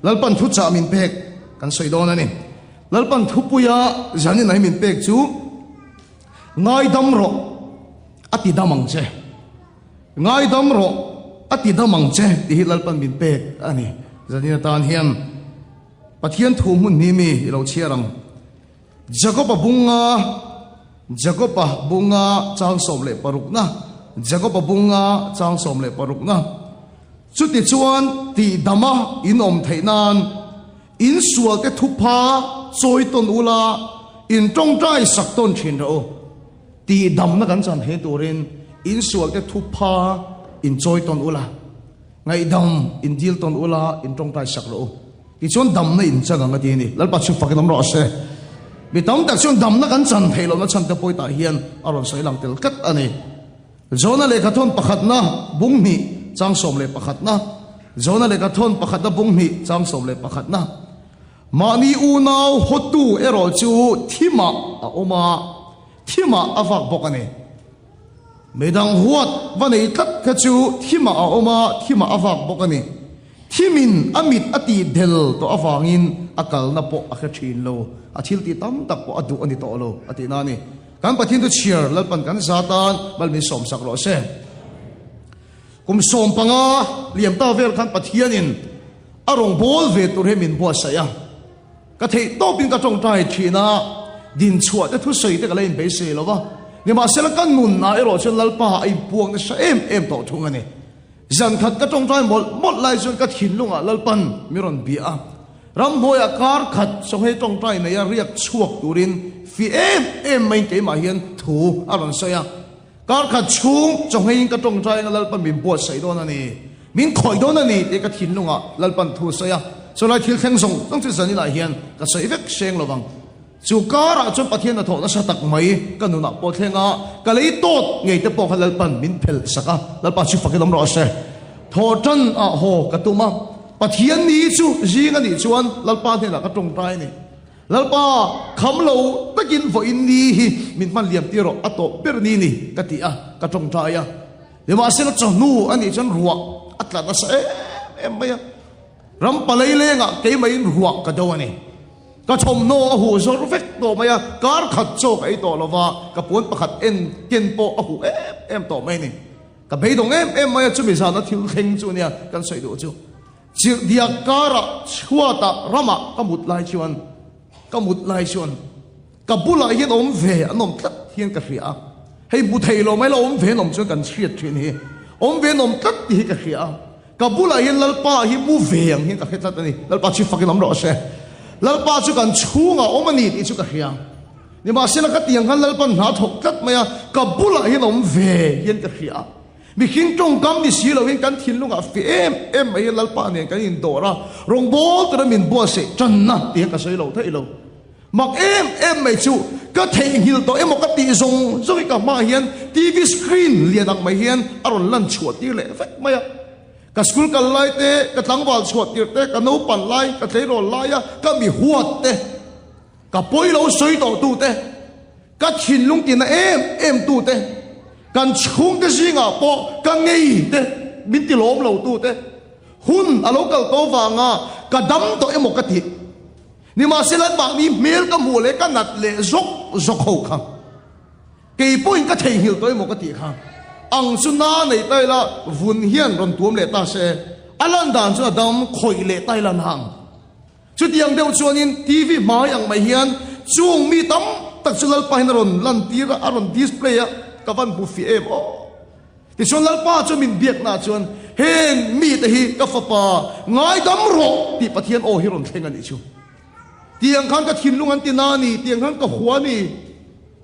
Lalpan thuchah min pek kan sawi dawn a ni. Lalpan thupuia zanin ai min pek chu Ngaidam rawh a ti dam ang che. Ngaidam rawh a ti dam ang che tih hi Lalpan min pek a ni. Zanin atan hian Pathian thu hmun hnih mi i lo chhiar ang. Jakoba bunga Jakoba bunga chang 16na Jakoba bunga chang 16na Chutichuan tihdama in awm theih nan in sualte thupha chawi tawn ula, in tawngtai sak tawn thin rawh u. Tihdamna kan chan thei turin in sualte thupha in chawi tawn ula, ngaihdam in dil tawn ula, in tawngtai sak rawh u. Tichuan damna in chan ang a ti a ni. Lalpa chu fakin awm rawh se. Mi tam tak chuan damna kan chan theih lohna chhan te pawh tah hian a rawn sawi lang tel tlat a ni. Jona lehkhathawn pakhatna bung hnih chang 11na Jona lehkhathawn pakhatna bung hnih chang 11na Mahni unau hawtu erawh chu thimah a awm a, thimah a vak bawk a ni. Midang huat va nei tlat kha chu thimah a awm a, thimah a vak bawk a ni. Thimin a mit a tih del tawh avangin a kalna pawh a hre thin lo, a thil tih tam tak pawh a duh a ni tawh lo, a tihna a ni. Kan Pathian chu chhiar Lalpan kan za tan mal min sawmsak rawh se. Kum 15 liam ta vel khan Pathianin a rawngbâwl ve tur hi min buatsaih a. Ka theih tawpin ka tawngtai thin a, din chhuah te thusawi te ka la inbeisei lo va. Nimahsela ka nunah erawh chuan Lalpa a inpuang nasa em em tawh thung a ni. Zan khat ka tawngtai mawlh mawlh lai chuan ka thinlungah Lalpan mi rawn bia a. Ramhnuaiah kar khat sawnghe tawngtai neia riak chhuak turin fi em em maiin keimah hian thu a rawn sawi a. Kar khat chhung chawnghein ka tawngtai anga Lalpan min buatsaih dawn a ni, min khawih dawn a ni tih ka thinlungah Lalpan thu a sawi a. Chulai thil thleng zawng zawng chu zaninah hian ka sawi vek hreng lo vang. Chu karah chuan Pathian hnathawh nasa tak mai ka nunah pawh thleng a, ka lei tawt ngei te pawh kha Lalpan min phelh sak a, Lalpa chu fakin awm rawh se. Thaw tan ah haw ka tum a, Pathian ni chu zing a nih chuan Lalpa hnenah ka tawngtai a ni. Lalpa, kham lo takin vawiin ni hi min hman liam tir rawh, a tawp ber ni ni ka ti a, ka tawngtai a. Nimahsela chawhnu a nih chuan ruah a tla nasa em em mai a, ram palei lengah keimah-in ruah ka do a ni. Ka thawmhnaw a huh zawr vek tawh mai a, kar khat chaw ka ei tawh lo va, ka puan pakhat en ken pawh a huh em em tawh mai a ni. Ka beidawng em em mai a, chumi zana thil thleng chu nia kan sawi duh chu. Chirhdiak karah chhuatah ramah ka mut lai chuan, ka mut lai chuan ka bulah hian awm ve an awm tlat hian ka hria a, hei hmu thei lo mai la awm ve an awm chuan kan hriat thin hi, awm ve an awm tlat tih hi ka hria a. Ka bulah hian Lalpa hi mu ve ang hian ka hre tlat a ni. Lalpa chu fakin awm rawh se. Lalpa chu kan chhungah awm a ni tih chu ka hria. Nimahsela ka tiang khan Lalpa'n hna thawk tlat mai a, ka bulah hian awm ve hian ka hria. Mihring tawngkam ni si loin kan thinlungah fe em em mai hian Lalpa nen kan indawr a, rawngbâwl tura min buatsaih tanna tih hian ka sawi lo theih lo. Mak em em mai chu ka theihnghilh tawh emaw ka tih zawng zawng hi ka hmaah hian TV screen lian ang mai hian a rawn lan chhuah tir leh vek mai a. Ka school kal lai te, ka tlangval chhuah tir te, ka naupan lai, ka tleirawl laia ka mi huat te, ka pawi lo sawi tawh tu te, ka thinlung tina em em tu te, kan chhungte zingah pawh ka ngei te min ti lawm lo tu te, hun a lo kal tawh vanga ka dam tawh emaw ka tih. Nimahsela mahni hmel ka hmuh leh ka nat leh zawk zawk ho kha kei pawhin ka theihnghilh tawh emaw ka tih kha ang chu na nei ta ila vun hian rawn tuam leh ta se a lan dan chu a dam khawih leh ta ila nang. Chutiang deuh chuanin TV hmai ang mai hian chung mi tam tak chu Lalpa hian a rawn lan tir a, a rawn display a, ka van hmu fih em aw. Tichuan Lalpa chu min biaknaah chuan, Heng mite hi ka fapa, ngaidam rawh, tih Pathian aw hi rawn thleng a nih chu. Tiang khan ka thinlung an ti na a ni, tiang khan ka hua a ni,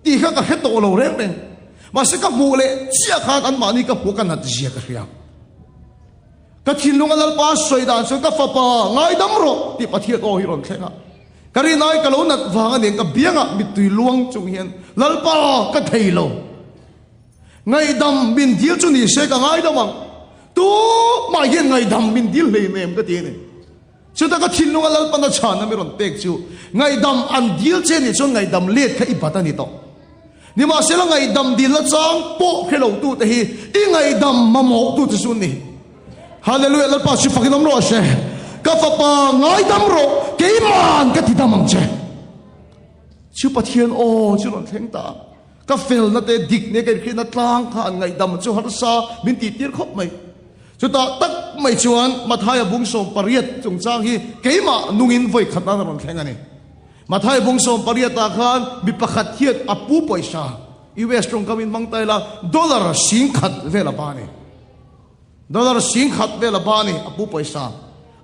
tih kha ka hre tawh lo reng reng. Mahse ka hmuh leh chiah khan anmahni ka hmuh ka nat zia ka hria. Ka thinlunga Lalpa sawi dan chuan ka fapa, ngaidam rawh, tih Pathian aw hi rawn thleng a. Ka rinai ka lo nat vang a nia, ka biangah mittui luang chung hian, Lalpa, ka thei lo. Ngaihdam min dil chu ni se ka ngaidam ang. Tumah hian ngaihdam min dil hlei nem ka ti a ni. Chuta ka thinlunga Lalpana chhanna mi rawn pek chu ngaihdam an dil che nih chuan ngaihdam let kha i bat a ni tawh. Nimahsela ngaihdam dilna chang pawh hre lo tute hi i ngaihdam mamawh tute chu an ni. Hallelujah Lalpa chu fakin awm rawh se. Ka fapa ngaidam rawh, keiman ka ti dam ang che. Chu Pathian aw chu rawn thleng ta a. Ka felna te dik nia ka inhriatna tlang kha an ngaihdam chu harsa min tihtir khawp mai. Chutah tak mai chuan Mathaia bung 18 chungchang hi keimah nungin vawi khat nan a rawn thleng a ni. Mathaia bung 18 ah khan mi pakhat hian a pu pawisa, US tawngkam in hmang ta ila, dollar 10,000 vel a ba a ni. Dollar 10,000 vel a ba a ni, a pu pawisa.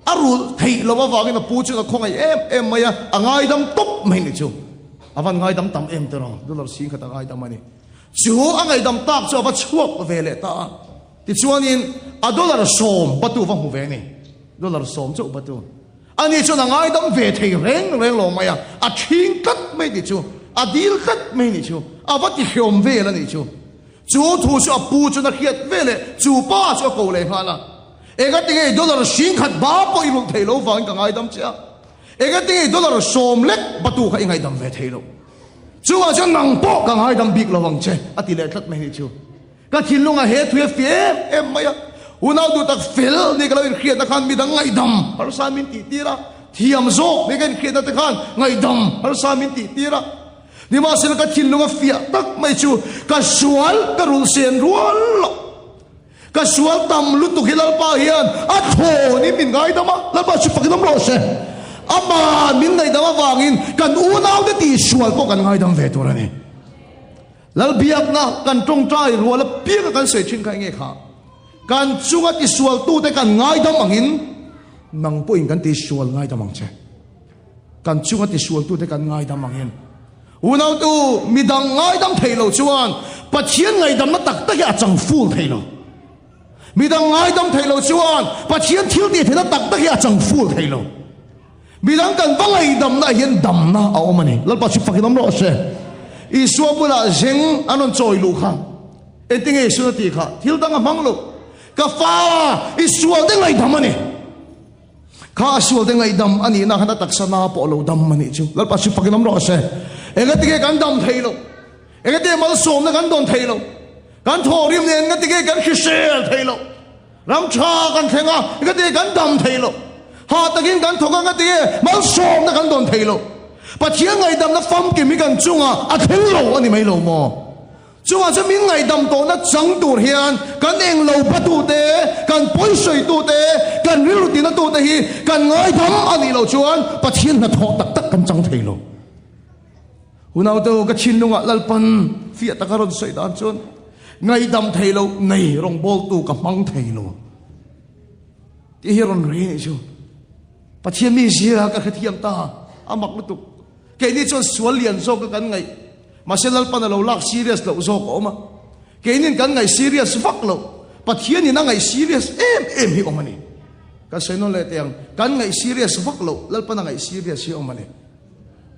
A rulh theih loh avangin a pu chuan a khawngaih em em mai a, a ngaidam tawp mai ni chu. A van ngaidam tam em tiraw, dollar 10,000 a ngaidam a ni. Chu a ngaidam tak chu a va chhuak ve leh ta a. Tichuanin a dollar 10 batu va hmu ve a ni. Dollar 10 chauh batu. Ani chuan a ngaidam ve thei reng reng lo mai a, a ṭhing tlat mai ni chu, a dil tlat mai ni chu, a va ti hreawm vel a ni chu. Chu thu chu a pu chuan a hriat ve leh chu pa chu a ko leh nghal a. Engatinge dollar 10,000 ba pawh i rulh thei lo vangin ka ngaidam che a. Engatinge dollar 10 lek batu kha i ngaidam ve thei lo. Chuvang chuan nang pawh ka ngaidam bik lo ang che a ti leh tlat mai ni chu. Ka thinlungah he thu hi a fi em em mai a. Unau duh tak fel ni ka lo inhriatna khan midang ngaihdam harsa min tihtir a. Thiam zawk ni ka inhriatna te khan ngaihdam harsa min tihtir a. Nimahsela ka thinlung a fiah tak mai chu ka sual ka rulh sen rual lo. Ka sual tam lutuk hi Lalpa hian a thawnin min ngaidam a, Lalpa chu fakin awm rawh se. Ama min ngaihdam avangin kan unaute tihsual pawh kan ngaidam ve tur a ni. Lalbiakna kan tawngtai rual apianga kan sawi thin kha enge kha? Kan chunga tisualtute kan ngaidam angin nang pawhin kan tisual ngaidam ang che. Kan chunga tisualtute kan ngaidam angin. Unautu midang ngaidam thei lo chuan Pathian ngaidamna tak tak hi a chang ful thei lo. Midang ngaidam thei lo chuan Pathian thil tih theihna tak tak hi a chang ful thei lo. Midang kan va ngaidamna ah hian damna a awm a ni. Lalpa chu fakin awm rawh se. Isua bulah zeng an rawn chawi luh kha. Engtinge Isuan a tih kha? Thil dang a hmang lo. Ka fa, i sualte ngaihdam a ni. Kha a sualte ngaihdam a nihna khan a taksa na pawh a lo dam a nih chu. Lalpa chu fakin awm rawh se. Engatinge kan dam thei lo? Engatinge malsawmna kan dawn thei lo? Kan thawhrim nen engatinge kan hrisel thei lo? Ram tha kan thleng a, engatinge kan dam thei lo? Hah takin kan thawk a, engatinge malsawmna kan dawn thei lo? Pathian ngaihdamna famkim hi kan chungah a thleng lo a ni mai lo maw? Chungah chuan min ngaihdam tawhna chang tur hian kan englo batute, kan pawisawitute, kan rilru tinatute hi kan ngaidam a nih loh chuan Pathian hnathawh tak tak kan chang thei lo. Unaute ka thinlungah Lalpan fiah taka rawn sawi dan chuan ngaihdam thei lo nei rawngbawltu ka hmang thei lo tih hi rawn ri nih chu. Pathian mi zia ka hrethiam ta, a mak lutuk. Keini chuan sual lian zawk a kan ngaih, mahse Lalpan a lo lak serious loh zawk a awm a. Keinin kan ngaih serious vak loh, Pathianin a ngaih serious em em hi awm a ni. Kan sawi nawn leh teh ang, kan ngaih serious vak loh, Lalpan a ngaih serious hi awm a ni.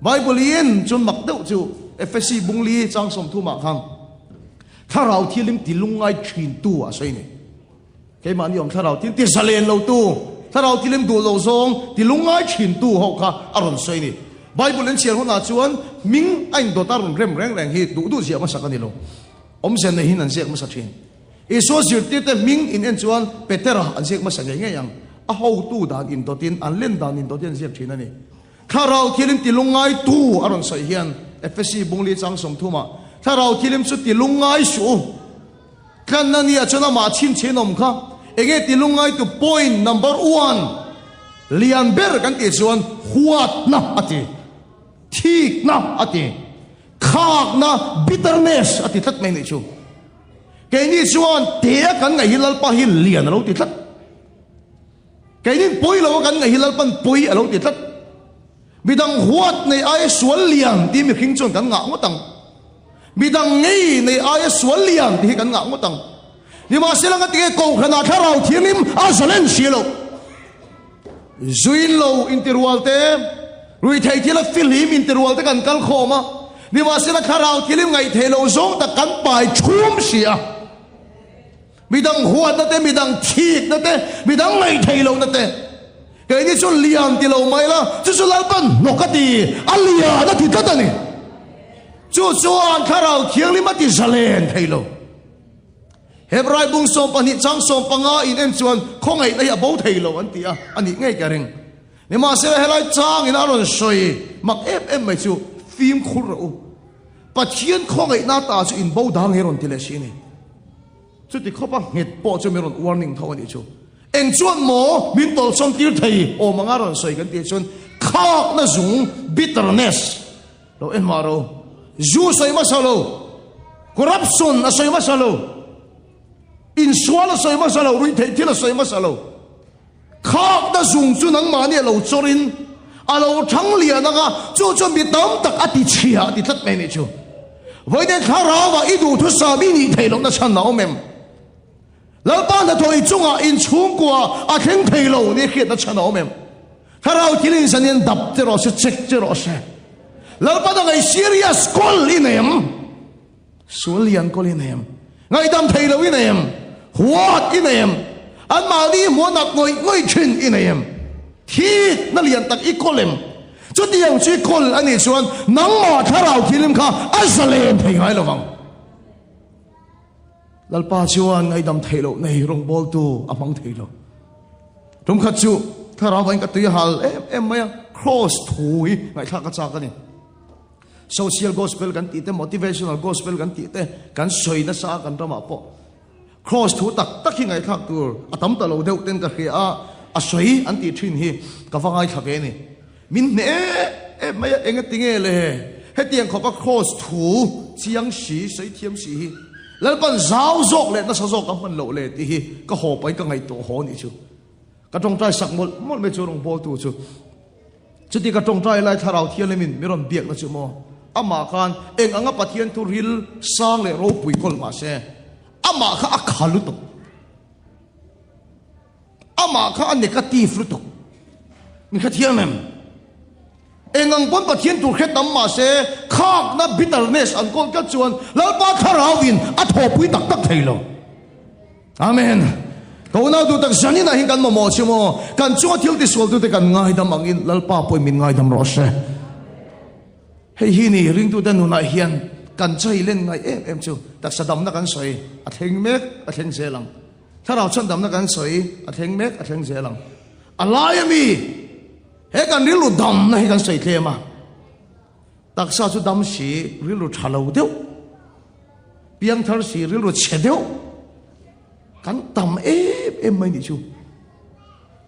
Bible in chuan mak deuh chu Efesi bungli chang 30 ah khan Thlarau Thianghlim ti lungngai thintu a sawi a ni. Keimahni awm Thlarau Thianghlim ti zalen lo tu, Thlarau Thianghlim duh lo zawng ti lungngai thintu ho kha a rawn sawi a ni. Bible in chhiar hunah chuan hming a indawt a rawn rem reng reng hi duh duh ziah hmasa ka ni lo. Awmze neihin an ziak hmasa thin. Isua zirtirte hming in en chuan Petera an ziak hmasa ngei ngei ang. A hotu dan indawtin, an len dan indawtin an ziak thin a ni. Thlarau Thianghlim ti lungngaitu a rawn sawi hian Efesi bungli chang 30 ah Thlarau Thianghlim chu ti lungngai suh u. Tlanna nia chuan amah chhinchhin awm kha enge ti lungngaitu point number one lian ber kan tih chuan huatna a ti, thikna a ti, khakna, bitterness, a ti tlat mai nih chu. Keini chuan tea kan ngaih hi Lalpa hi lian a lo ti tlat. Keinin pawi lo a kan ngaih hi Lalpan pawi a lo ti tlat. Midang huat nei aia sual lian tih mihring chuan kan ngah ngawt ang. Midang ngei nei aia sual lian tih hi kan ngah ngawt ang. Nimahsela nga tinge Kohhranah Thlarau Thianghlim a zalen si lo. Zuin lo intirual te, ruihtheih thil a fihlim intirual te kan kal khawm a. Nimahsela Thlarau Thianghlim ngaihtheih loh zawng tak kan pai chhum si a. Midang huatna te, midang thikna te, midang ngaihtheih lohna te. Keini chu lian ti lo mai la, chu chu Lalpan hnawk a ti, a lian a ti tlat a ni. Chu chuan Thlarau Thianghlim a ti zalen thei lo. Hebrai bung 12 chang 15 in en chuan khawngaihna hi a bo thei lo an ti a, a nih ngei ka ring. Nimahsela helai changin a rawn sawi mak em em mai chu fimkhur rawh u. Pathian khawngaihna ta chu in bo dang hi rawn ti leh si a ni. Chuti khawpa nghet pawh chu min rawn warning tho a nih chu. Eng chuan maw min tawlhsawn tir thei awm anga rawn sawi kan tih chuan khakna zung, bitterness, lo en mah ro. Zu sawi hmasa lo, corruption a sawi hmasa lo, insual a sawi hmasa lo, ruihtheih thil a sawi hmasa lo. Khakna zung chu nangmahni a lo chawrin a lo thang lian ang a, chu chuan mi tam tak a ti chhia a ti tlat mai a nih chu. Vawiin thlarauah i duhthusam i nih theih lohna chhan a awm em? Lalpa hnathawh i chungah inchhungkua a thleng thei lo nia hriatna chhan a awm em? Thlarau thil in zan hian dap che rawh se, check che rawh se. Lalpa dang ei serious kawl i nei em? Sual lian kawl i nei em? Ngaihdam thei lo i nei em? Huat i nei em? Anmahni hmuh nat ngawih ngawih thin i nei em? Thikna lian tak i kawl em? Chutiang chu i kawl a nih chuan nangmah thlarau thilim kha a zalen thei ngai lo vang. Lalpa chuan ngaihdam theih loh nei rawngbawltu a hmang thei lo. Tum khat chu thlarau vain ka tui a hal em em mai a, cross thu hi ngaihthlak a chak a ni. Social gospel kan tih te, motivational gospel kan tih te, kan sawi nasa a kan ramah pawh. Cross thu tak tak hi ngaihthlak tur a tam ta lo deuh ten ka hria a, a sawi an tih thin hi ka va ngaithla ve a ni. Min hneh em em mai a, engatinge le? Hetiang khawpa Kraws thu chiang si, sawi thiam si hi Lalpan zau zawk leh nasa zawk a hman loh le tih hi ka haw pahin ka ngaihtuah haw anih chu. Ka tawngtai sak mawlh mawlh mai chu rawngbawltu chu. Chuti ka tawngtai lai Thlarau Thianghlimin mi rawn biakna chu maw? Amah khan eng anga Pathian thu ril sang leh ropui kawl mah se, amah kha a kha lutuk. Amah kha a negative lutuk. Min hrethiam em? Engang pawn Pathian tur hre tam mah se, khakna bitterness an kawl tlat chuan Lalpa Thlarauin a thawhpui tak tak thei lo. Amen. Ka unau duh tak zaninah hian kan mamawh chu maw? Kan chunga thil tisualtute kan ngaidam angin Lalpa pawhin min ngaidam rawh se. Hei hi ni ringtute nunah hian kan chai len ngai em em chu taksa damna kan sawi a thleng mek a thleng zel ang. Thlarau chhandamna kan sawi a thleng mek a thleng zel ang. A lai a mi he kan rilru damna hi kan sawi tlem a. Taksa chu dam si rilru tha lo deuh, piangthar si rilru chhe deuh kan tam em em mai nih chu.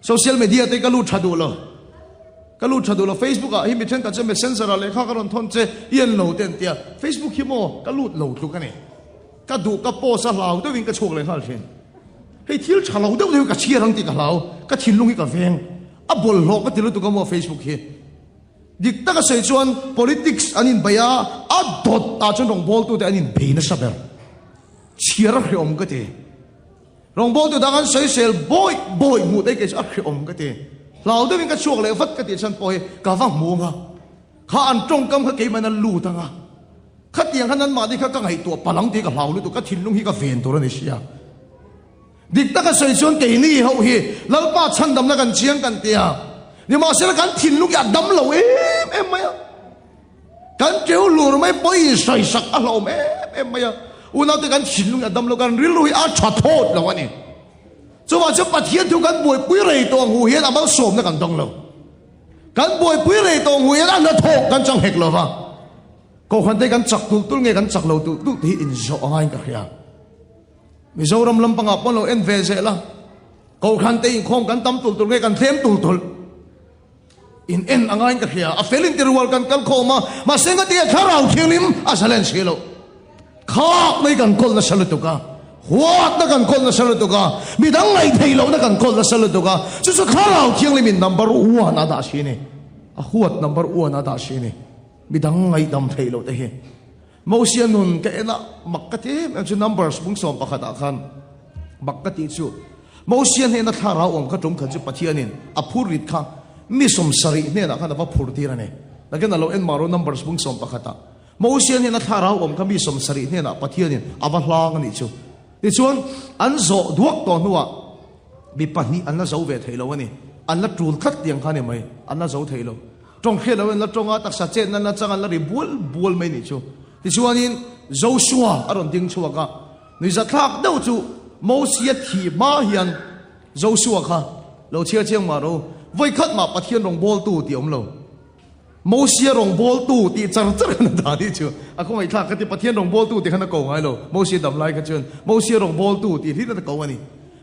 Social media te ka lut tha duh lo. Ka lut tha duh lo. Facebook ah hi mi thenkhat chu messenger ah lehkha ka rawn thawn che i en lo te an tia. Facebook hi maw ka lut lo tluk a ni. Ka duh ka post a hlau deuhin ka chhuak leh nghal thin. Hei thil tha lo deuh deuh hi ka chhiar ang tih ka hlau, ka thinlung hi ka veng. A bawlhhlawh ka ti lutuk a maw Facebook hi. Dik taka sawi chuan politics an inbeih a, a dawt ah chuan rawngbawltute an inbei nasa ber. Chhiar a hreawm ka ti. Rawngbawltu dang an sawisel bawih bawih hmuh te kei chu a hreawm ka ti. Hlau deuhin ka chhuak leh vat ka tih chhan pawh hi ka va hmu ang a, kha an tawngkam kha keimah in a lut ang a. Khatiang khan anmahni kha ka ngaihtuah palh ang tih ka hlau lutuk, ka thinlung hi ka ven tur a ni sia. Dik taka sawi chuan keini ho hi Lalpa chhandamna kan chiang kan ti a, nimahsela kan thinlung hi a dam lo em em mai a. Kan teu lur mai pawh i insawisak a hlauhawm em em mai a. Unaute kan thinlung hi a dam lo, kan rilru hi a tha thawt lo a ni. Chuvang chuan Pathian thu kan buaipui rei tawh ang hu hian a malsawmna kan dawng lo. Kan buaipui rei tawh ang hu hian a hnathawh kan chang hek lo va. Kohhran te kan chak tulh tulh nge kan chak lo tulh tulh tih hi inzawh a ngaiin ka hria. Mizoram lampangah pawh an lo en ve zel a, Kohhran te inkhawm kan tam tulh tulh nge kan tlem tulh tulh in en a ngaiin ka hria. A fel in tirual kan kal khawm a, mahse ngatinge thlarau thianghlim a zalen si loh. Khak mai kan kawl nasa lutuk a, huatna kan kawl nasa lutuk a, midang ngaihtheih lohna kan kawl nasa lutuk a, chu chu thlarau thianghlim in number one a dah si a ni. A huat number one a dah si a ni. Midang ngaihdam theih loh te hi. Mosia nun ka en a, mak ka ti em em chu Numbers bung 11 ah khan mak ka tih chu Mosia hnena thlarau awm kha tum khat chu Pathianin a phur rit kha mi 70 hnenah khan a va phur tir a ni. Nakin a lo en mah rawh Numbers bung 11 ah Mosia hnena thlarau awm kha mi 70 hnenah Pathianin a va hlang a nih chu. Tichuan an zawh duak tawh hnuah mi pahnih an la zo ve thei lo a ni. An la tul tlat tiang kha a ni mai, an la zo thei lo. Tawng hriat loin la tawng a, taksa chet nan la chang an la ri bual bual mai nih chu. Tichuanin Joshua a rawn ding chhuak a, nuihzathlak deuh chu Mosia thi hma hian Joshua kha lo chhiar chiang mah ro, vawikhat mah Pathian rawngbawltu tih a awm lo. Mosia rawngbawltu tih char char khan a dah tih chu a khawngaihthlak ka ti. Pathian rawngbawltu tih khan a ko ngai lo. Mosia dam lai kha chuan Mosia rawngbawltu tih hlir a ko a ni.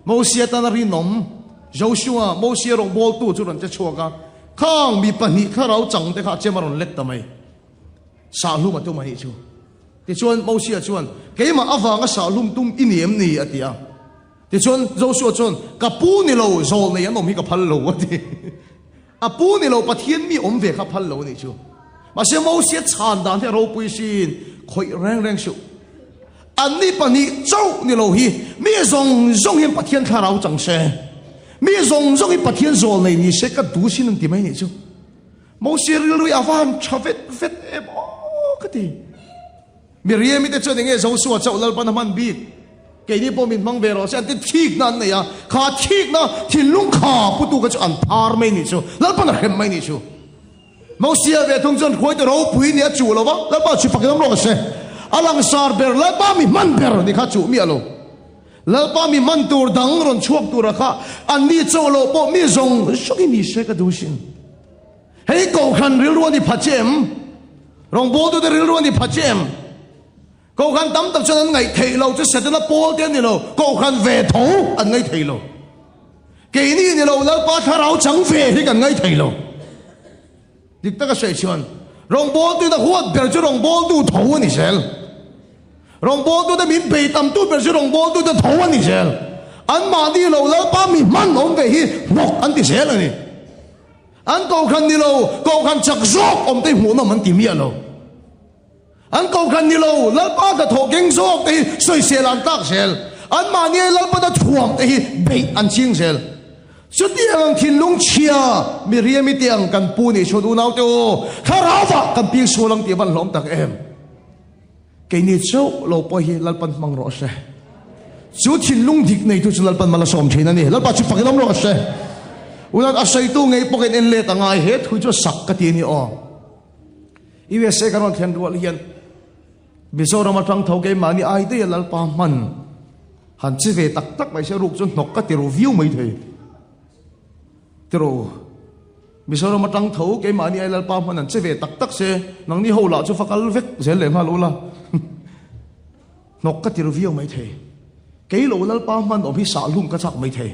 Mosia tana rinawm Joshua, Mosia rawngbawltu chu rawn che chhuak a, khang mi pahnih thlarau chang te kha a chem a rawn let ta mai. Sahlum a tum a nih chu. Tichuan Mosia chuan, Keimah avanga sahlum tum i ni em ni? a ti a. Tichuan Joshua chuan, Ka pu ni lo, zawl nei an awm hi ka phal lo, a ti. A pu ni lo, Pathian mi awm ve kha phal lo a nih chu. Mahse Mosia chhan dan hi a ropui sin, khawih reng reng suh. Anni pahnih chauh ni lo hi mi zawng zawng hian Pathian thlarau chang se, mi zawng zawng hi Pathian zawl nei ni se ka duh sin an ti mai nih chu. Mosia rilru hi a va han tha vet vet em aw ka ti. Miriami te chuan enge Joshua chauh Lalpan a hman bik? Keini pawh min hmang ve rawh se an ti thikna an nei a, kha thikna thinlung kha putu kha chu an phar mai nih chu, Lalpan a hrem mai nih chu. Mosia ve thung chuan hruaite ropui nih a chuh lo va, Lalpa chu fakin awm rawh se. A langsar ber Lalpa mi hman ber ni kha chuh miah lo. Lalpa mi hman tur dang rawn chhuak tura kha anni chauh loh pawh mi zawng zawngin ni se ka duh sin. Hei Kohhran rilru a ni pha che em? Rawngbawltute rilru a ni pha che em? Kohhran tam tak chuan an ngaih theih lo chu Setana pawl te a ni lo, Kohhran ve tho an ngaih thei lo. Keini ni lo Lalpa thlarau chang ve hi kan ngaih thei lo. Dik taka sawi chuan rawngbawltuin a huat ber chu rawngbawltu tho a ni zel. Rawngbawltute min bei tamtu ber chu rawngbawltute tho a ni zel. Anmahni lo Lalpa mi hman awm ve hi hnawk an ti zel a ni. An kohhran ni lo, kohhran chak zawk awm te hi hmuhnawm an ti miah lo. An kohhran ni lo, Lalpa hnathawh keng zawk te hi sawisel an tlak zel. Anmahni ai Lalpana thuam te hi beih an ching zel. Chutiang ang thinlung chhia mi riami te ang kan pu nih chuan unaute aw, thlarauah kan ping sual ang tih a van hlawm tak em. Keini chauh lo pawh hi Lalpan hmang rawh se. Chu thinlung dik neitu chu Lalpan mal a sawm thin a ni. Lalpa chu fakin awm rawh se. Unan a sawitu ngei pawh in en let a ngai he thu chu sak ka ti a ni aw. USA kan rawn thlen rual hian Mizoram atang tho keimahni ai daih a Lalpa hman han che ve tak tak mai se ruk chu hnawk ka ti ru viau mai thei. Ti ru. Mizoram atang tho keimahni ai Lalpa hman an che ve tak tak se, nangni ho lah chu va kal vek zel leh nghal ula. Hnawk ka tir viau mai thei. Kei lo Lalpa hman awm hi sah hlum ka chak mai thei.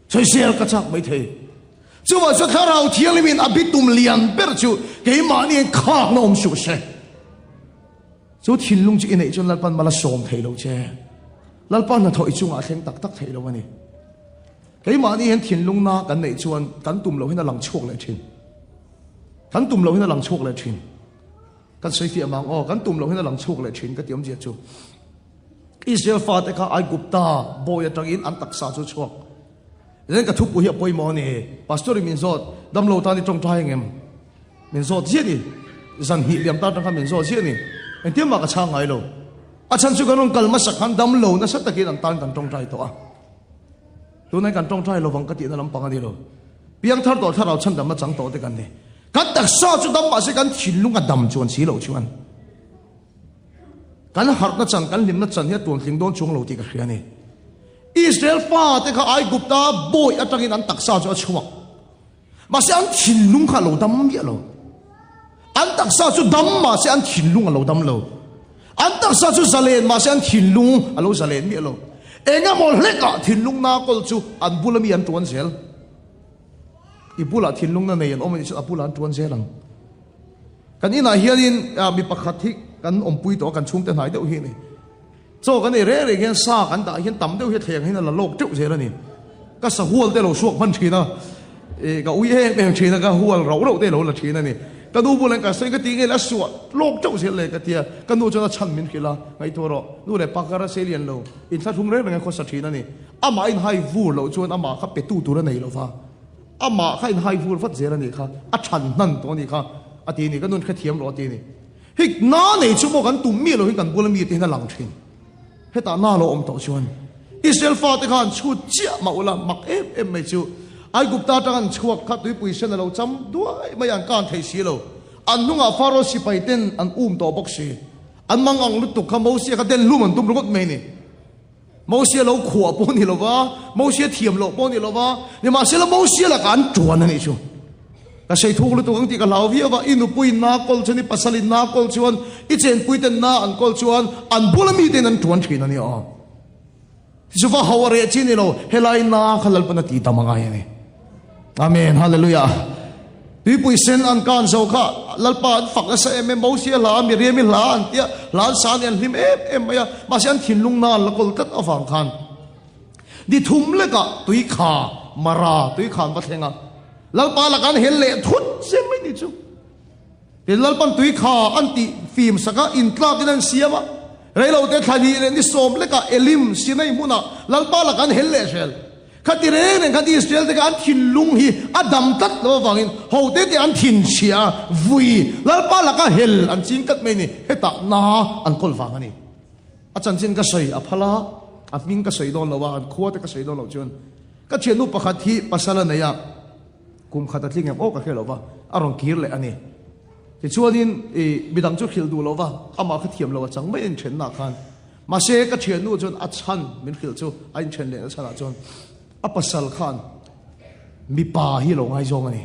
Sawisel ka chak mai thei. Chuvah chuan Thlarau Thianghlimin a bitum lian ber chu keimahni in khakna awm suh se. Chu thinlung chu i neih chuan Lalpan mal a sawm thei lo che. Lalpa hnathawh i chungah a thleng tak tak thei lo a ni. Keimahni hian thinlung na kan neih chuan kan tum loh hian a lang chhuak leh thin. Kan tum loh hian a lang chhuak leh thin. Kan sawi fiah mang aw, kan tum loh hian a lang chhuak leh thin ka ti awmzia chu. Israel fate kha Aigupta bawi atangin an taksa chu chhuak. Zen ka thupu hi a pawimawh a ni. Pastor in min zawt, damlo tan i tawngtai ang em? Min zawt ziah ni. Zan hnih liam tan atang khan min zawt ziah ni. Engtin mah ka chhang ngai lo. A chhan chu kan rawn kal hmasa khan damlo nasa takin an tan kan tawngtai tawh a. Tunai kan tawngtai lovang ka tihna lampang a ni lo. Piangthar tawh thlarau chhandamna chang tawh te kan ni. Kan taksa chu dam mahse kan thinlung a dam chuan si loh chuan kan harhna chan, kan hlimna chan hi a tuantling dawn chuang lo tih ka hria a ni. Israel fate kha Aigupta bawi atangin an taksa chu a chhuak. Mahse an thinlung kha a lo dam miah lo. An taksa chu dam mahse an thinlung a lo dam lo. An taksa chu zalen mahse an thinlung a lo zalen miah lo. Engemaw hlekah thinlung na kawl chu an bula mi an tuan zel. I bulah thinlung na nei an awm a nih chuan a bulah an tuan zel ang. Kan inah hianin mi pakhat hi kan awmpui tawh a, kan chhungte hnai deuh hi a ni. Chaw kan ei reng reng hian sa kan dah hian tam deuh hi a thleng hian a la lawk teuh zel a ni. Ka sahual te lo suak hman thin a, eh ka ui em em thin a, ka hual rauh rauh te lo la thin a ni. Ka nu bulah ka sawi ka ti nge la suah lawk teuh zel le ka ti a, ka nu chuan a chhan min hrilh a, ngaihtuah rawh, nu leh pa kar a sei lian lo, inthlahrung reng reng a khawsa thin a ni. Amah in hai vur loh chuan amah kha pe tu tur a nei lo va, amah kha in hai vur vat zel a nih kha, a chhan hnan tawh a nih kha a ti a ni, ka nun hrethiam rawh a ti a ni. Hei na nei chu maw kan tum miah lo hi kan bula mite hian a lang thin. Hetah na lo awm tawh chuan Israel fate kha an chhut chiah mah ula mak em em mai chu Aigupta atang an chhuak kha tuipui sen a lo cham duai mai a an kan thei si lo. An hnungah Pharaoh sipai ten an um tawh bawk si. An mang ang lutuk kha Mosia kha den hlum an tum ringawt mai ni. Mosia lo khuah pawh ni lova, Mosia thiam loh pawh ni lova, nimahsela Mosia lakah an tuan a nih chu. Ka sei thuk lutuk ang tih ka hlau viau va, i nupui in na kawl chuan, i pasal in na kawl chuan, i chenpui ten na an kawl chuan an bula miten an tuan thin a ni aw. Chu va ho a reh chi ni lo, helai na kha Lalpan a tih tam a ngai a ni. Amen, Hallelujah. Tuipui sen an kan zo kha Lalpa an fak nasa em em, Mosia hla, Miriami hla an tia, hla an sa nih an hlim em em mai a, mahse an thinlung na an la kawl tlat avang khan ni thum lekah tui kha Mara tui kha an va thleng a, Lalpa lakah an hel leh thut zel mai ni chu. Tin, Lalpan tui kha an tih fim sak a, intlakin an siam a. Reilote thla hnih leh ni sawm lekah Elim, Sinai hmunah Lalpa lakah an hel leh zel. Khati reng reng khan Israel te kha an thinlung hi a dam tlat lo avangin hote te an thinchhia a, vui Lalpa laka hel an ching tlat mai ni, hetah na an kawl vang a ni. A chanchin ka sawi a phal a, a hming ka sawi dawn lo a, an khua te ka sawi dawn loh chuan ka thiannu pakhat hi pasal a nei a, kum khat a tling em aw ka hre lo va, a rawn kir leh a ni. Tichuanin i midang chu hrilh duh lo va, amah kha thiam lo a chang mai a inthennaah khan. Mahse ka thiannu chuan a chhan min hrilh chu a inthen lehna chhanah chuan a pasal khan mipa hi a lo ngaizawng a ni.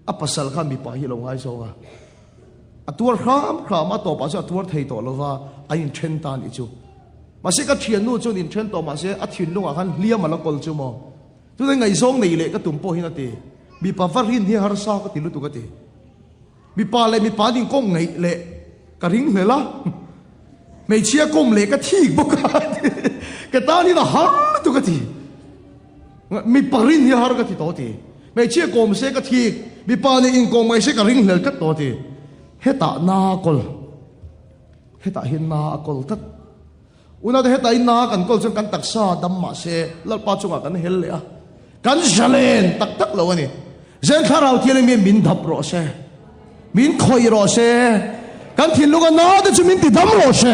A pasal khan mipa hi a lo ngaizawng a. A tuar hram hram a, tawpah chuan a tuar thei tawh lo va, a inthen ta a nih chu. Mahse ka thiannu chuan inthen tawh mahse a thinlungah khan hliam a la kawl chu maw. Tunah ngaihzawng nei leh ka tum pawh hian a ti. Mipa va rin hi harsa ka ti lutuk a ti. Mipa leh mipa ning kawng ngaih leh ka ring hlel a, hmeichhia kawm leh ka thik bawk a ti. Ka tan hian a har lutuk a ti. Mipa rin hi har ka ti tawh a ti. Hmeichhia kawm se ka thik, mipa nih inkawm ngaih se ka ring hlel tlat tawh a ti. Hetah na kawl, hetah hian na a kawl tlat. Unaute heta in na kan kawl chuan kan taksa dam mah se Lalpa chungah kan hel leh a, kan zalen tak tak lo a ni. Zen Thlarau Thianghlim hian min dap rawh se, min khawih rawh se, kan thinlunga na te chu min ti dam rawh se.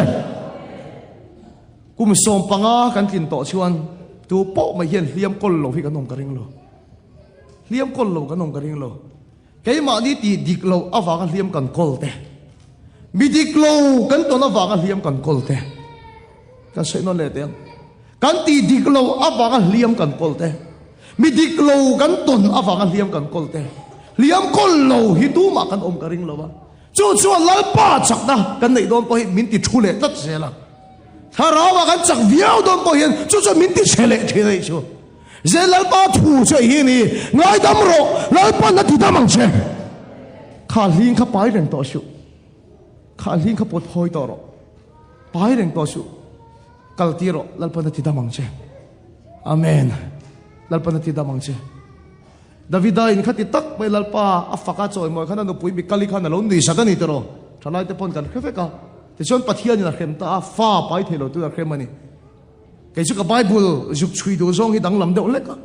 Kum 15 kan tlin tawh chuan tu pawh mai hian hliam kawl lo hi kan awm ka ring lo. Hliam kawl lo kan awm ka ring lo. Keimahni tih dik loh avanga hliam kan kawl te, mi dik lo kan tawn avanga hliam kan kawl te, kan sawi nawn leh teh ang. Kan tih dik loh avanga hliam kan kawl te, mi dik lo kan tawn avanga hliam kan kawl te, hliam kawl lo hi tumah kan awm ka ring lo a. Chu chuan Lalpa chakna kan neih dawn pawh hi min ti thu leh tlat zel a. Thlarauah kan chak viau dawn pawh hian chu chuan min ti chhe leh thin a nih chu. Zel Lalpa thu chu hei hi a ni, Ngaidam rawh, Lalpa'n a ti dam ang che. Kha hling kha pai reng tawh suh. Kha hling kha pawt phawi tawh rawh. Pai reng tawh suh. Kal tir rawh, Lalpa'n a ti dam ang che. Amen. Lalpa'n a ti dam ang che. Davida in khati tak mai Lalpa a fak a chawimawi khan a nupui Mikali khan a lo nui sak a ni tiraw? Thalaite pawn kan hre vek a. Tichuan Pathianin a hrem ta a, fa pai thei lo tuin a hrem a ni. Kei chu ka Bible zuk chhui duh zawng hi danglam deuh hlek a.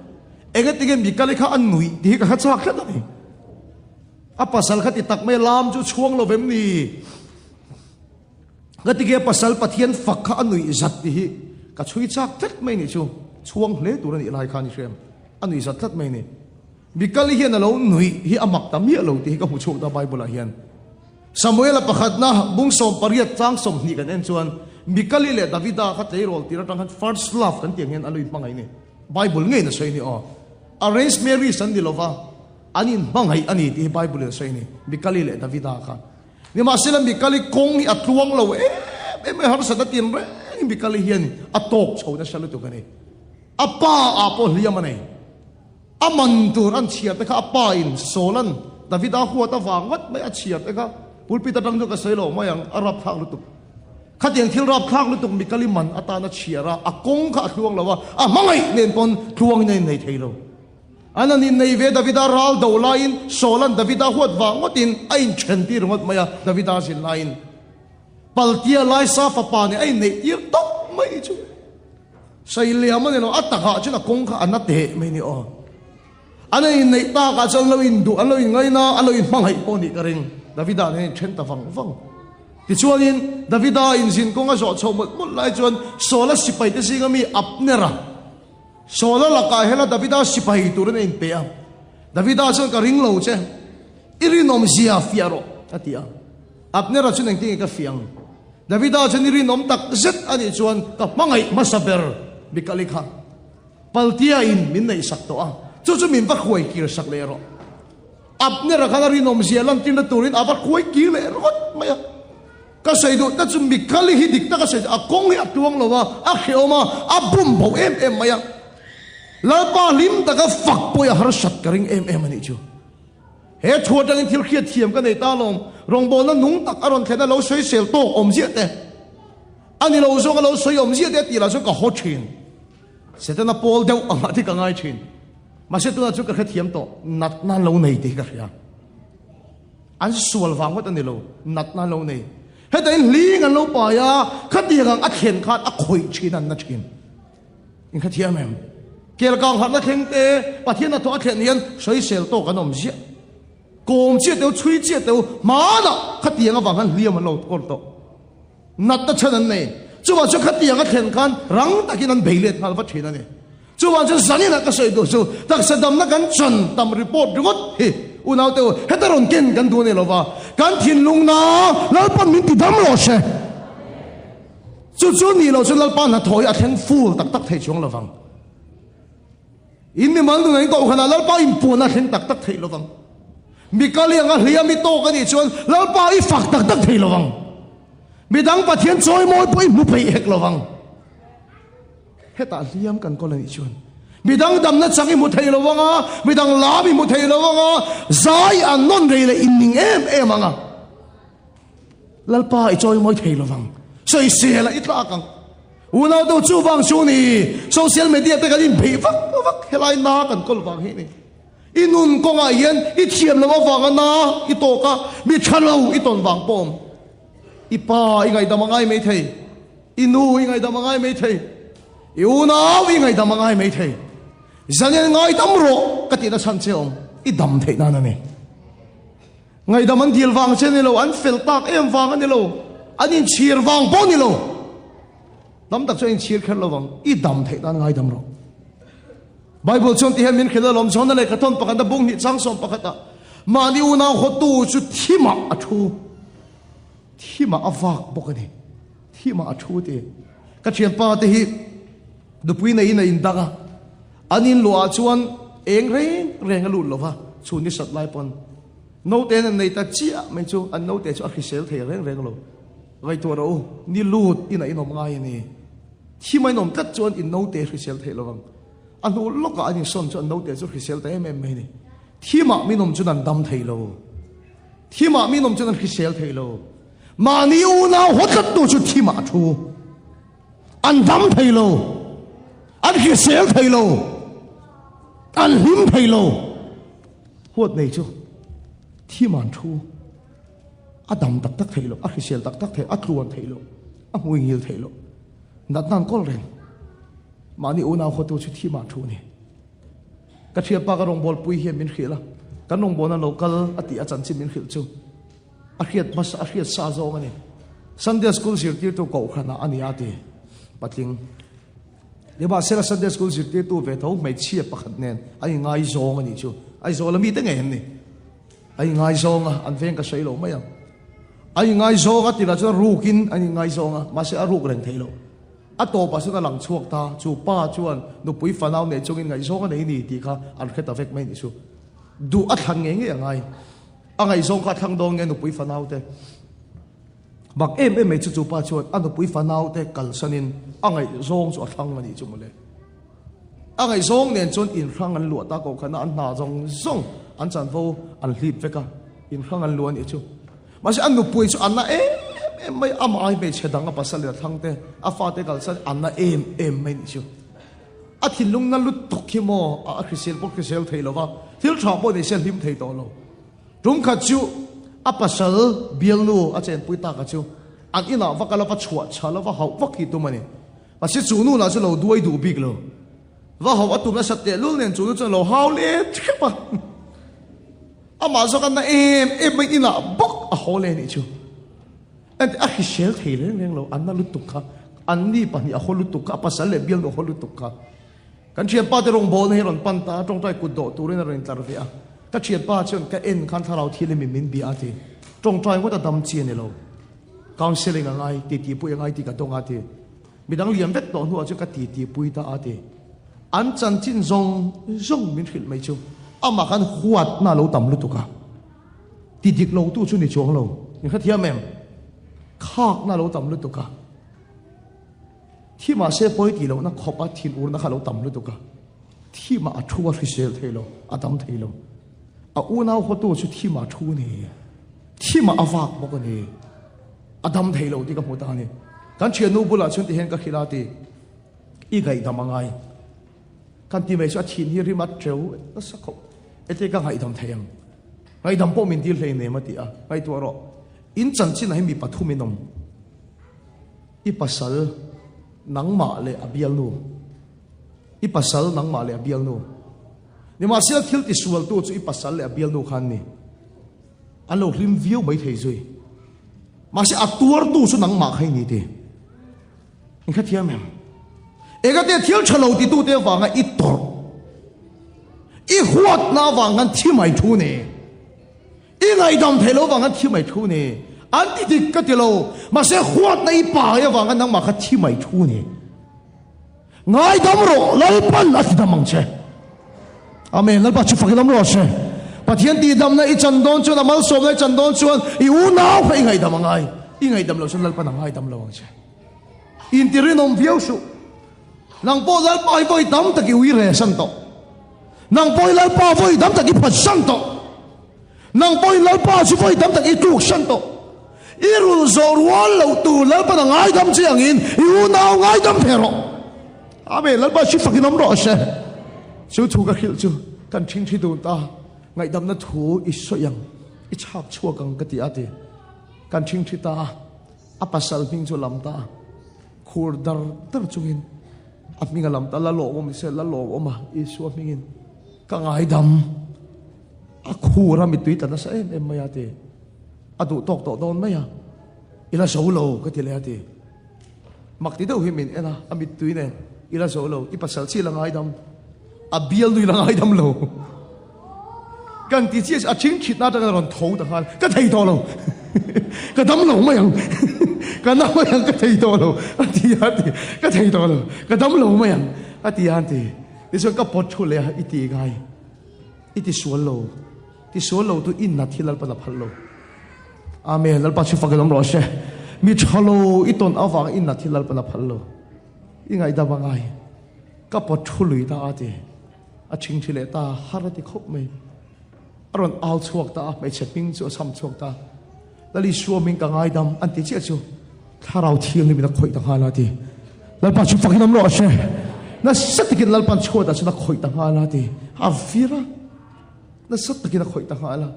Engatinge Mikali kha a nuih tih hi ka hre chak tlat a ni. A pasal kha ti tak mai lam chu chhuang lo vem ni? Ngatinge a pasal Pathian fak kha a nuih zat tih hi ka chhui chak tlat mai ni chu. Chhuang hle tur a nih lai khan i hrem. A nuih zat tlat mai ni. Mikali hian a lo nuih hi a mak ta miah lo tih hi ka hmu chhuak ta Bible ah hian. Samuela pakhatna bung 18 chang 20 kan en chuan Mikali leh Davida kha tleirawl tir atang khan first love kan tih ang hian a lo inhmangaih ni. Bible ngeiin a sawi ni aw. Arranged marriage an ni lova, an inhmangaih a ni tih hi Bible in a sawi ni. Mikali leh Davida kha. Nimahsela Mikali kawng hi a tluang lo em em mai, harsatna tin rengin Mikali hian a tawk chho nasa lutuk a ni. A pa ah pawh hliam a nei. A man tur an chhiar te kha a pa in Saul-a'n Davida huat avang vat mai a chhiar te kha pulpit atang chu ka sawi lo mai ang, a rapthlak lutuk. Khatiang thil rapthlak lutuk Mikali man atan a chhiar a, a kawng kha a tluang lo a, a hmangaih nen pawn tluangin a innei thei lo. An an innei ve Davida ral do laiin Saul-a'n Davida huat vang ngawtin a inthen tir ngawt mai a, Davida zin laiin Paltia Laisa fapa nen a inneih tir tawp mai chu. Sailiam a ni lo, a takah chuan a kawng kha a na teh mai ni aw. An in inneih takah chuan an lo induh, an lo inngaina, an lo inhmangaih pawh nih ka ring. Davida nen inthen ta vang vang. Tichuanin Davida inzin kawng a zawh chhoh mawlh mawlh lai chuan Saula sipaite zinga mi Abnera, Saula lakah hela Davida sipai turin a inpe a. Davida chuan ka ring lo che, i rinawmzia fiah rawh, a ti a. Abnera chuan engtin nge ka fiah ang? Davida chuan i rinawm tak zet a nih chuan ka hmangaih hmasa ber Mikali kha Paltia in min neihsak tawh a, chu chu min va hruai kir sak leh rawh. Abner-a khan a rinawm zia lantirna turin a va hruai kir leh rawt mai a. Ka sawi duh ta chu Mikali hi dik taka sawi chu a kawng hi a tluang lo a, a hrehawm a, a bum bo em em mai a. Lalpa hlim taka fak pawih a harsat ka ring em em a nih chu. He thu atangin thil hriat thiam ka nei ta alawm. Rawngbawlna nung tak a rawn thlen a lo sawisel tawk awm ziah te, a ni lo zawng a lo sawi awm ziah te a tih lah chuan ka haw thin. Setana pawl deuh angah te ka ngai thin. Mahse tunah chuan ka hrethiam tawh, natna lo nei tih hi ka hria. An sual vang ngawt a ni lo, natna lo nei. Heta in hling an lo pai a, khatiang ang a thlen khan a khawih thin an na thin. In hrethiam em? Kel kang harhna thleng te, Pathian hnathawh a thlen hian sawisel tawk an awm ziah. Kawm chiah teu, chhui chiah teu, hmanah khatiang avang khan hliam an lo kawl tawh. Natna chhan an nei. Chuvang chuan khatiang a thlen khan rang takin an bei let nghal vat thin a ni. Chuvang chuan zaninah ka sawi duh chu taksa damna kan chan tam report ringawt hi unaute u heta rawn ken kan duh a ni lova, kan thinlungna Lalpan min ti dam rawh se. Chu chu nih loh chuan Lalpa hnathawh hi a thleng full tak tak thei chuang lovang. In mimal nunah in kohhranah Lalpa inpuan a thleng tak tak thei lovang. Mikali anga hliam i tawk a nih chuan Lalpa i fak tak tak thei lovang. Midang Pathian chawimawi pawh i hmu peih hek lovang. Hetah hliam kan kawl a nih chuan midang damna chang i hmu thei lo anga, midang lam i hmu thei lo anga, zai an nawn rei leh in ning em em anga. Lalpa i chawimawi thei lovang. Sawisel ah i tlak ang. Unau deuh chu vang chu ni. Social media te kan inbeih vak vak helai na kan kawl vang hi ni. I nun kawngah hian i thiam lo avanga na i tawk a, mi tha lo i tawn vang pawh awm. I pa i ngaihdam a ngai mai thei. I nu i ngaihdam a ngai mai thei. I unau i ngaihdam a ngai mai thei. Zanian ngaidam rawh ka tihna chhan che awm. I dam theih nan a ni. Ngaihdam an dil vang che a ni lo, an fel tak em vang a ni lo, an inchhir vang pawh a ni lo. Dam tak chuan inchhir kher lo vang, i dam theih nan ngaidam rawh. Bible chuan ti hian min hrilh alawm, John-a lehkha thawn pakhatna bung hnih chang sawm pakhatah, Mahni unau hawtu chu thimah a thu, thimah a vak bawk a ni, thimah a thu ti. Ka thianpa te hi nupui neiin a indang a, An in luah ah chuan eng reng reng a lut lo va, chhun ni sat lai pawn naute an nei ta chiah mai chu an naute chu a hrisel thei reng reng lo. Ngaihtuah rawh u, ni lut in a inawm ngai a ni. Thi mai inawm tlat chuan in naute hrisel thei lo vang. A hnu lawkah an insawn chu an naute chu hrisel ta em em mai a ni. Thi mah min awm chuan an dam thei lo. Thi mah min awm chuan an hrisel thei lo. Mahni unau haw tlat tu chu thi mah a thu. An dam thei lo, an hrisel thei lo, an hlim thei lo. Huat nei chu thim an thu, a dam tak tak thei lo, a hrisel tak tak thei, a tluan thei lo, a hmui ngil thei lo. Natna an kawl reng. Mahni unau hawtu chu thim an thu a ni. Ka thianpa ka rawngbawlpui hian min hrilh a, kan rawngbawlna lo kal a tih a chanchin min hrilh chu. A hriat hmasa, a hriat sa zawng a ni. Sunday School zirtirtu kohhranah a ni a ti patling. Nimahsela Sunday School zirtirtu ve tho hmeichhia pakhat nen an ingaizawng a nih chu. Aizawl a mite ngei an ni. An ingaizawng a, an veng ka sawi lo mai ang. An ingaizawng a tirah chuan rukin an ingaizawng a, mahse a ruk reng theih loh. A tawpah chuan a lang chhuak ta, chu pa chuan nupui fanau nei chungin ngaihzawng a nei ni tih kha an hre ta vek mai a nih chu. Duh a thlan ngei ngei a ngai. A ngaihzawng kha a thlang dawn nge nupui fanau te? Bak em em mai chu chu pa chuan a nupui fanau te kalsanin a ngaihzawng chu a thlang a nih chu mawle. A ngaihzawng nen chuan inhrang an luah ta ko khan a, an hna zawng zawng an chanvo an hlip vek a, inhrang an luah a nih chu. Mahse a nupui chu a na em em mai, amah ai hmeichhe dang a pasal leh a thlang te, a fate kalsan a na em em mai a nih chu. A thinlung na lutuk hi maw a hrisel pawh hrisel thei lo va, thil tha pawh nei se a hlim thei tawh lo. Tum khat chu a pasal bialnu a chenpui tak a chu an inah va kal a, va chhuah chhal a, va hauh vak hi tum a ni. Mahse chu nu lah chu lo duai duh bik lo. Va hauh a tum nasa tehlul nen chu nu chuan a lo hau let hrep a. Amah zawk a na em em mai inah bawk a haw leh a nih chu. Enti a hrisel thei reng reng lo, an na lutuk kha, an ni pahnih a haw lutuk kha, a pasal leh bialnu a haw lutuk kha. Kan thianpa te rawngbawlna hi a rawn pan ta a, tawngtai kut dawh turin a rawn intlar ve a. Ka thianpa chuan ka en khan thlarau thil emi min bia a ti. Tawngtai ngawt a dam chi a ni lo. Counselling a ngai, titi pui a ngai tih ka dawng a ti. Midang liam vek tawh hnuah chuan ka titi pui ta a ti. An chanchin zawng zawng min hrilh mai chu amah khan huatna a lo tam lutuk a. Ti dik lo tu chu ni chuang lo. Min hrethiam em? Khakna a lo tam lutuk a. Thi mahse pawi tih lohna khawp a thin urna kha a lo tam lutuk a. Thi mah a thu a hrisel thei lo, a dam thei lo. A unau hawtu chu thi mah a thu a ni. Thi mah a vak bawk a ni. A dam thei lo tih ka hmu ta a ni. Kan thiannu bulah chuan tihian ka hrilh a ti, I ngaihdam a ngai. Kan ti mai chu a thin hi rim a teu nasa khawp. Ete ka ngaihdam thei ang. Ngaihdam pawh min dil hlei nem a ti a. Ngaihtuah rawh. In chanchinah hi mi pathum in awm. I pasal nangmah leh a bialnu. I pasal nangmah leh a bialnu. Nimahsela thil tisualtu chu i pasal leh a bialnu kha an ni. An lo hlim viau mai thei zui. Mahse a tuartu chu nangmah kha i ni ti. In kha thiam em? Engate thil tha lo titute avanga i tawrh, i huatna avang khan thi mai thu ni. I ngaihdam thei lo avang khan thi mai thu ni. An ti dik ka ti lo. Mahse huatna i pai avang khan nangmah kha thi mai thu ni. Ngaidam rawh, Lalpan a tidam ang che. Amen. Lalpa chu fakin awm rawh se. Pathian tihdamna i chan dawn chuan, a malsawmna i chan dawn chuan, i unau kha i ngaihdam a ngai. I ngaihdam loh chuan Lalpan a ngaidam lo ang che. Intirinawm viau suh. Nang pawh Lalpa hi vawi tam tak i ui re san tawh. Nang pawh i Lalpa vawi tam tak i phat san tawh. Nang pawhin Lalpa chu vawi tam tak i tluk san tawh. I rul zawh rual loh tur Lalpan a ngaidam che angin i unau ngaidam ve rawh. Amen. Lalpa chu fakin awm rawh se. Chu thu ka hrilh chu kan ṭhingṭhi dun ta. Ngaihdamna thu i sawi ang, i chhak chhuak ang ka ti a ti. Kan ṭhingṭhi ta a, a pasal hming chu a lam ta a. Khur dar dar chungin a hming a lam ta, la lawmawm ni se, la lawmawm a, Isua hmingin ka ngaidam. A khur a mittui tla nasa em em mai a ti. A duh tawk tawh dawn mai a. I la zo lo ka ti leh a ti. Mak ti deuh hi min en a, a mittui nen i la zo lo, i pasal chi la ngaidam, a bialnu i la ngaidam lo. Kan ti chiah a thing thitna atanga rawn tho ta nghal, ka thei tawh lo. Ka dam lo mai ang. Ka na mai ang ka thei tawh lo a ti a ti. Ka thei tawh lo, ka dam lo mai ang a ti a ti. Tichuan ka pawt thu leh a i ti ngai. I ti sual lo. Ti sual lo tu in nat hi Lalpan a phal lo. Amen. Lalpa chu fakin awm rawh se. Mi tha lo i tawn avang in nat hi Lalpan a phal lo. I ngaihdam a ngai. Ka pawt thu lui ta a ti. A thingthi leh ta har a ti khawp mai. A rawn au chhuak ta a, hmeichhe hming chu a chham chhuak ta. Lal Isua hming ka ngaidam an ti chiah chu thlarau thianghlim in a khawih ta nghal a ti. Lalpa chu fakin awm rawh se. Nasa takin Lalpan chhuatah chuan a khawih ta nghal a ti. A vir a. Nasa takin a khawih ta nghal a.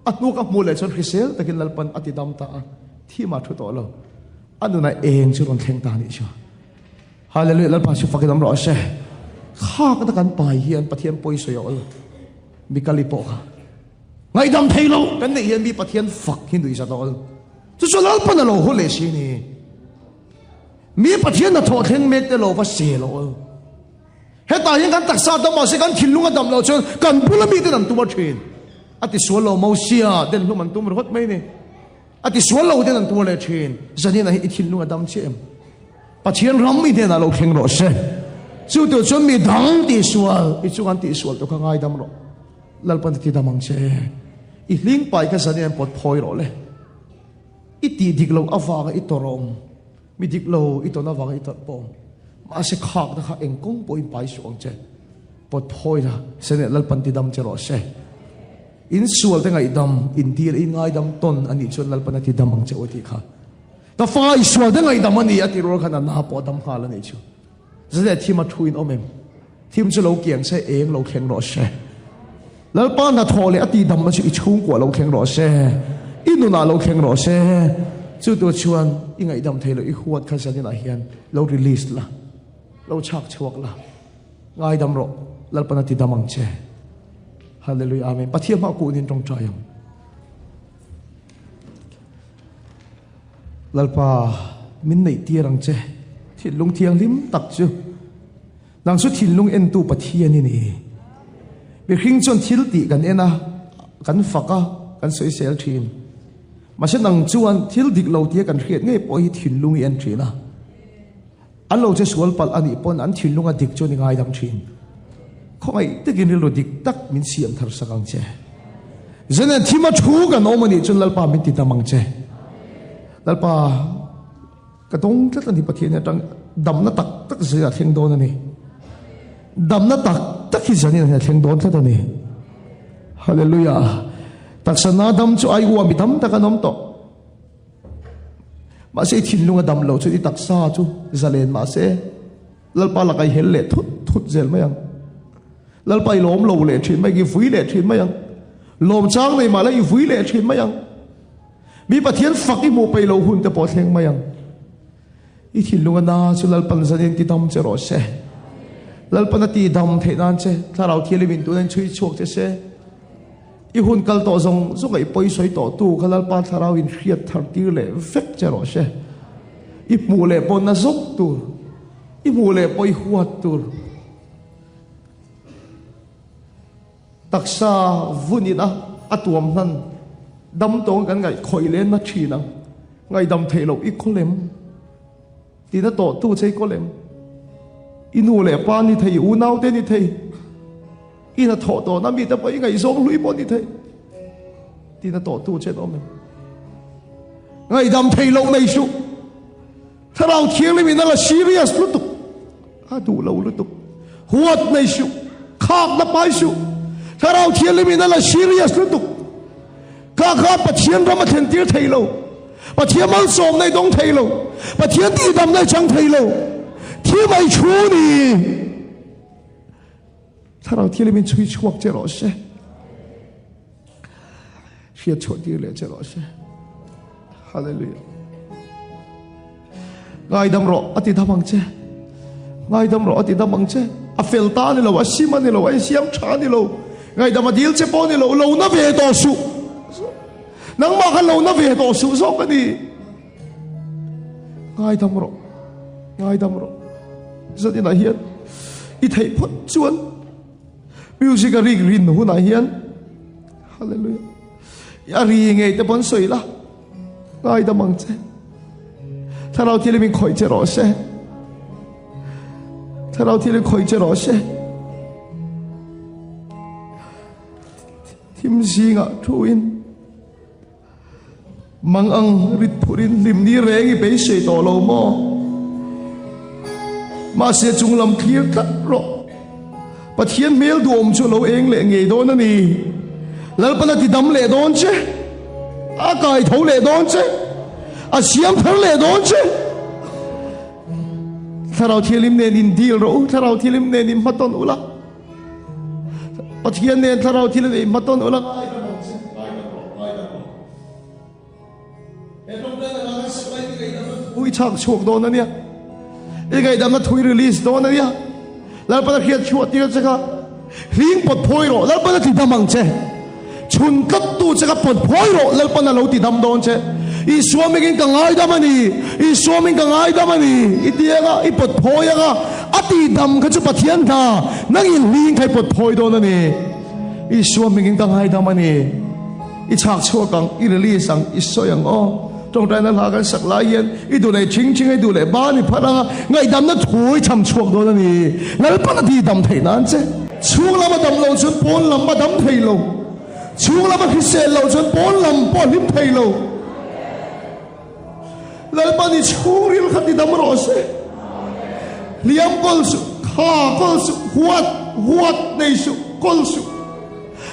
A hnuk a hmuh leh chuan hrisel takin Lalpan a ti dam ta a. Thim ah thu tawh lo. A nunah eng chu rawn thleng ta anih chu. Hallelujah Lalpa chu fakin awm rawh se. Kha ka ta kan pai hian Pathian pawi sawi a awl. Mikali pawh kha. Ngaihdam thei lo kan neih hian mi Pathian fak hi nuihzat a awl. Chu chu Lalpan a lo haw leh si ni. Mi Pathian hnathawh thleng mek te lo va sel a awl. Hetah hian kan taksa dam mahse kan thinlung a dam loh chuan kan bula miten an tum a thin. A ti sual lo Mosia den hlum an tum ringawt mai ni. A ti sual lo ten an tuar leh thin. Zanina hi i thinlung a dam chiah em? Pathian ram i hnenah lo thleng rawh se. Chu tur chuan mi dang tihsual i chung an tihsual tu kha ngaidam rawh. Lalpan ti dam ang che. I hling pai kha zanin an pawt phawi rawh le. I tih dik loh avanga i tawrh awm. Mi dik lo i tawn avanga i tawrh pawh awm. Mahse khakna kha eng kawng pawhin pai suh ang che. Pawt phawi la, Senate Lalpan ti dam che rawh se. In sual te ngaihdam, in dil in ngaidam tawn a nih chuan Lalpan a ti dam ang che u a tih kha. Ka fa i sual te ngaihdam a ni a ti rual khan a na pawh a dam nghal a nih chu. Zale thim a thu in awm em? Thim chu lo kiang se, eng lo thleng rawh se. Lalpa hnathawh leh a tihdamna chu i chhungkuah lo thleng rawh se. I nunah lo thleng rawh se. Chu tur chuan i ngaihdam thei lo, i huat kha zaninah hian lo release la, lo chhak chhuak la, ngaidam rawh, Lalpan a tidam ang che. Hallelujah, Amen. Pathian hmah kunin tawngtai ang. Lalpa, min neih tir ang che, thinlung thianghlim tak chu. Nang chu thinlung entu Pathian i ni. Mihring chuan thil tih kan en a, kan fak a, kan sawisel thin. Mahse nang chuan thil dik lo tia kan hriat ngei pawh hi thinlung i en thin a. An lo che sual palh a nih pawn an thinlung a dik chuan i ngaidam thin. Khawngaih takin rilru dik tak min siam thar sak ang che. Zenen thim a thu kan awm a nih chuan Lalpa min ti dam ang che. Lalpa ka dawng tlat a ni Pathian atang damna tak tak zia thleng dawn a ni. Damna tak tak hi zanin a thleng dawn tlat a ni. Hallelujah. Taksa na dam chu ai uami tam tak an awm tawh. Mahse i thinlung a dam lo chu i taksa chu zalen mahse Lalpa laka i hel leh thut thut zel mai ang. Lalpa i lawm lo leh thin mai ang, i vui leh thin mai ang. Lawm chang nei mah la i vui leh thin mai ang. Mi Pathian fak i hmuh peih loh hun te pawh thleng mai ang. I thinlung a na chu Lalpan zanin ti dam che rawh se. Lalpan a ti dam theih nan che Thlarau Thianghlim in tuna in chhui chhuak che se. I hun kal tawh zawng zawng a i pawi sawi tawh tu kha Lalpa Thlarau in hriat thar tir leh vek che rawh se. I hmuh leh pawh na zawk tur, i hmuh leh pawh i huat tur. Taksa vun in a a tuam hnan dam tawng kan ngaih khawih leh na thin ang. Ngaihdam theih loh i kawlem. Tina tawh tu che i kawlem. I nu leh pa ni thei, i unau te ni thei. I hnathawh tawhna mite pawh i ngaihzawng hlui pawh ni thei. Tina tawh tu che an awm em? Ngaihdam thei loh nei suh. Thlarau Thianghlim in a la serious lutuk. A duh lo lutuk. Huat nei suh. Khakna pai suh. Thlarau Thianghlim in a la serious lutuk. Kha kha Pathian ram a thlen tir thei lo. Pathian malsawmna i dawng thei lo. Pathian tihdamna i chang thei lo. Thil mai thu ni. Thlarau Thianghlim in chhui chhuak che rawh se. Hriat chhuah tir leh che rawh se. Hallelujah. Ngaidam rawh a ti dam ang che. Ngaidam rawh a ti dam ang che. A fel ta ni lo, a sim a ni lo, a insiam tha a ni lo. Ngaidam a dil che pawh ni lo, lo na ve tawh suh. Nangmah kha lo na ve tawh suh zawk a ni. Ngaidam rawh. Ngaidam rawh. Zaninah hian i theih phawt chuan music a rik rin hunah hian Hallelujah. A ri ngei te pawn sawi la. Ngaidam ang che. Thlarau Thianghlim in khawih che rawh se. Thlarau Thianghlim khawih che rawh se. Thim zingah thu in Mang ang rit phurin hlim ni reng i beisei tawh lo maw? Mahse chung lam thlir tlat rawh. Pathian hmel duhawm chu a lo eng leh ngei dawn a ni. Lalpan a ti dam leh dawn che. A kai tho leh dawn che. A siam thar leh dawn che. Thlarau Thianghlim nen in deal rawh u. Thlarau Thianghlim nen in hmatawn ula. Pathian nen thlarau thil an ei hmatawn ula ngaidam ang che, ngaidam rawh, ngaidam rawh. He tawngtaina la kan sak lai i ngaihdamna thu i chhak chhuak dawn a nia. I ngaihdamna thu i release dawn a nia. Lalpan a hriat chhuah tir che kha hling pawt phawi rawh, Lalpan a ti dam ang che. Chhun tlat tu che kha pawt phawi rawh, Lalpan a lo ti dam dawn che. Isua mingin ka ngaidam a ni, Isua ming ka ngaidam a ni, i ti anga, i pawt phawi anga, a ti dam kha chu Pathian hna, nangin hling kha i pawt phawi dawn a ni. Isua mingin ka ngaidam a ni. I chhak chhuak ang, i release ang, i sawi ang aw. Tawngtaina hla kan sak lai hian i duh leh thing thing a, i duh leh ban i phat anga, ngaihdamna thu i cham chhuak dawn a ni. Lalpan a ti dam theih nan che. Chhung lam a dam loh chuan pawn lam a dam thei lo. Chhung lama hrisel loh chuan pawn lam pawh a hlim thei lo. Lalpa ni chhungril kha ti dam rawh se. Hliam kawl suh, kha kawl suh, huat huat nei suh, kawl suh.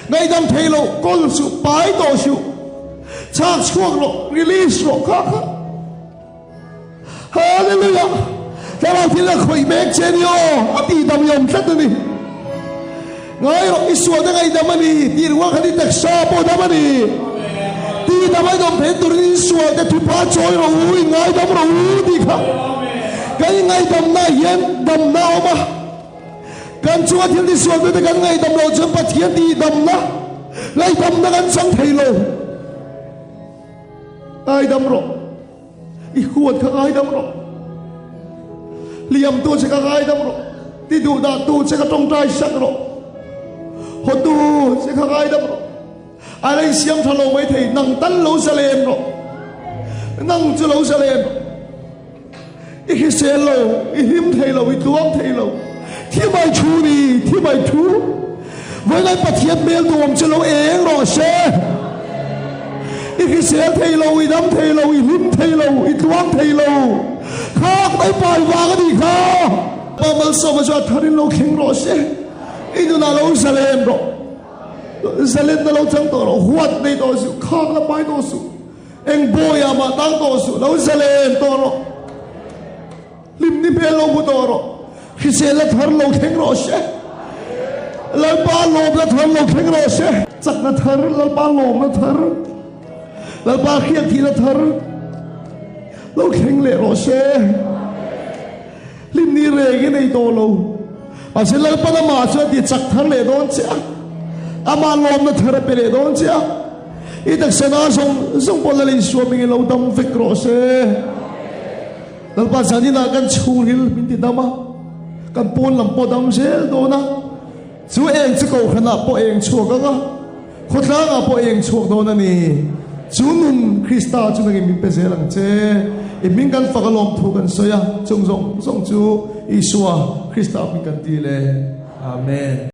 Ngaihdam thei lo, kawl suh, pai tawh suh. Chhak chhuak rawh, release rawh kha kha. Hallelujah! Thlarau thil a khawih mek che ni aw, a tih dam i awm tlat a ni. Ngai rawh, i sual te ngaihdam a ni, tih rual khan i taksa pawh dam a ni. Tih dam a inawm theih turin in sual te thupa chawi rawh u, in ngaidam rawh u tih kha. Kan ingaihdamna hian damna a awm a. Kan chunga thil ti sual tute kan ngaihdam loh chuan Pathian tihdamna, ngaihdamna kan chang thei lo. Ngaidam rawh. I huat kha ngaidam rawh. Liamtu che kha ngaidam rawh. Ti duhdah tu che kha tawngtai sak rawh. Hawtu che kha ngaidam rawh. A la insiam tha lo mai thei, nang tal lo zalen rawh. Nang chu lo zalen rawh. I hrisel lo, i hlim thei lo, i tluang thei lo. Thi mai thu ni, thi mai thu. Vawiin Pathian hmel duhawm chu lo eng rawh se. I hrisel thei lo, i dam thei lo, i hlim thei lo, i tluang thei lo. Khak mai pai vang a nih kha. Pa malsawma chu a tharin lo thleng rawh se. I nunah lo zalen rawh. Zalenna lo chang tawh rawh. Huat nei tawh suh, khak la pai tawh suh. Eng bawiah mah tang tawh suh, lo zalen tawh rawh. Hlimni hmel lo hmu tawh rawh. Hriselna thar lo thleng rawh se. Lalpa lawmna thar lo thleng rawh se. Chakna thar, Lalpa lawmna thar, Lalpa hriatthihna thar lo thleng leh rawh se. Hlimni reng i nei tawh lo. Mahse Lalpan amah chu a ti chak thar leh dawn che a. Amah lawmna thar a pe leh dawn che a. I taksa na zawng zawng pawh Lal Isua hmingin lo dam vek rawh se. Lalpa zaninah kan chhungril min ti dam a, kan pawn lam pawh dam zel dawn a. Chu eng chu kohhranah pawh eng chhuak ang a, khawtlangah pawh eng chhuak dawn a ni. Chu nun Krista chu nangin min pe zel ang che. I hming kan fak a lawm thu kan sawi a, chung zawng zawng chu Isua Krista hming kan ti le. Amen.